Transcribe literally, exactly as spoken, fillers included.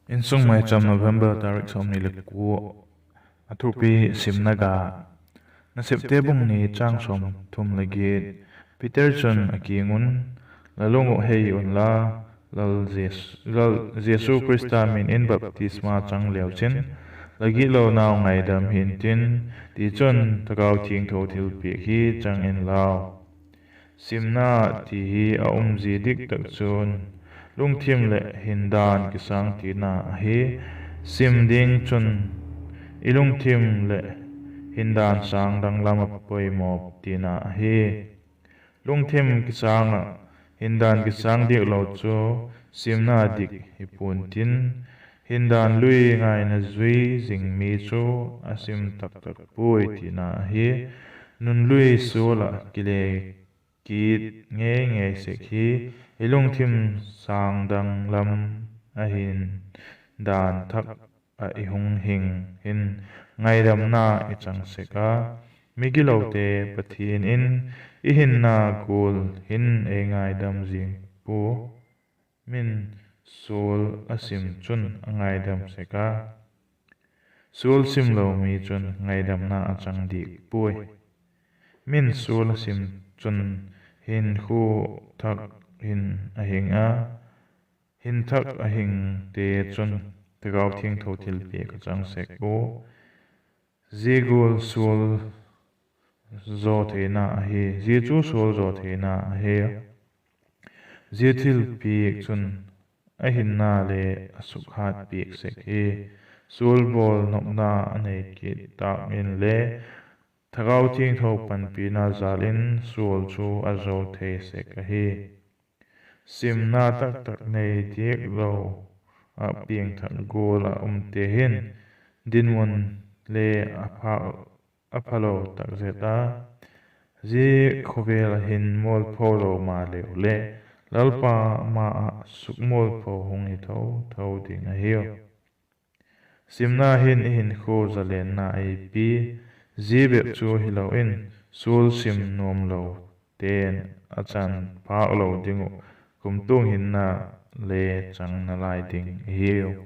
Insung Maicham, November tarik sawmni le kua. A thupi: Simna ga. Nasepte bung ni, chang sawmthum le giat. Peter chun a kiang un, La lung uh hei unla, Lal Jes-, Lal Jesu Khrista min in baptisma chang leu chin, la gitlonau ngaidam hi'ntin; tichun Thagau Thiangtho thilpiak hi chang inlau. Simna ti hi a umzia dik tak chun lungthim leh hindan kisâng tina ahi. Sim ding chun i lungthim leh hindan sâng dang lam ah poimaw tina ahi. Lungthim kisâng ah hindan kisâng diak lo chu simna dik hi pua'ntin, hindan lui ngaina zui zing mi chu a sim tak tak puai tina ahi. Nun lui sual ah kile kit ngei ngei sek hi i lungthim sâng dang lam a hindan thak ah i hung hing hin ngaidamna i chang sek a, migilote Pathian in i hinna gual hin ei ngaidam zing pua. Min sual a sim chun a ngaidam sek a, sual simlo mi chun ngaidamna a chang dik puai. Min sual a sim chun hinkhua thak hin a hing a, hin thak a hingte chun Thagau Thiangtho thilpiak a chang sek ua, zia gual sual zaw theina ahi, zia chu sual zaw theina ahi. Zia thilpiak chun a hinna le a sukhat piak sek hi. Sual bawl nopna a nei kit tâk inle Thagau Thiangtho panpina jâl in sual chu a zo thei sek ahi. Simna tak tak nei diak lo ah piangthak gual ah umte hin dinmun le a pha, a phalo tak zet a, zia khawvel ah hin mualpho lo maleu le Lalpa ma ah sukmualpho hung hi tho tho ding ahiu. Simna hin i hinkhua zalenna ei pia, zia bep chu hilo in sual sim nuamlote'n a chan phâk lo ding uh kumtuang hinna le chang nalai ding ahiu.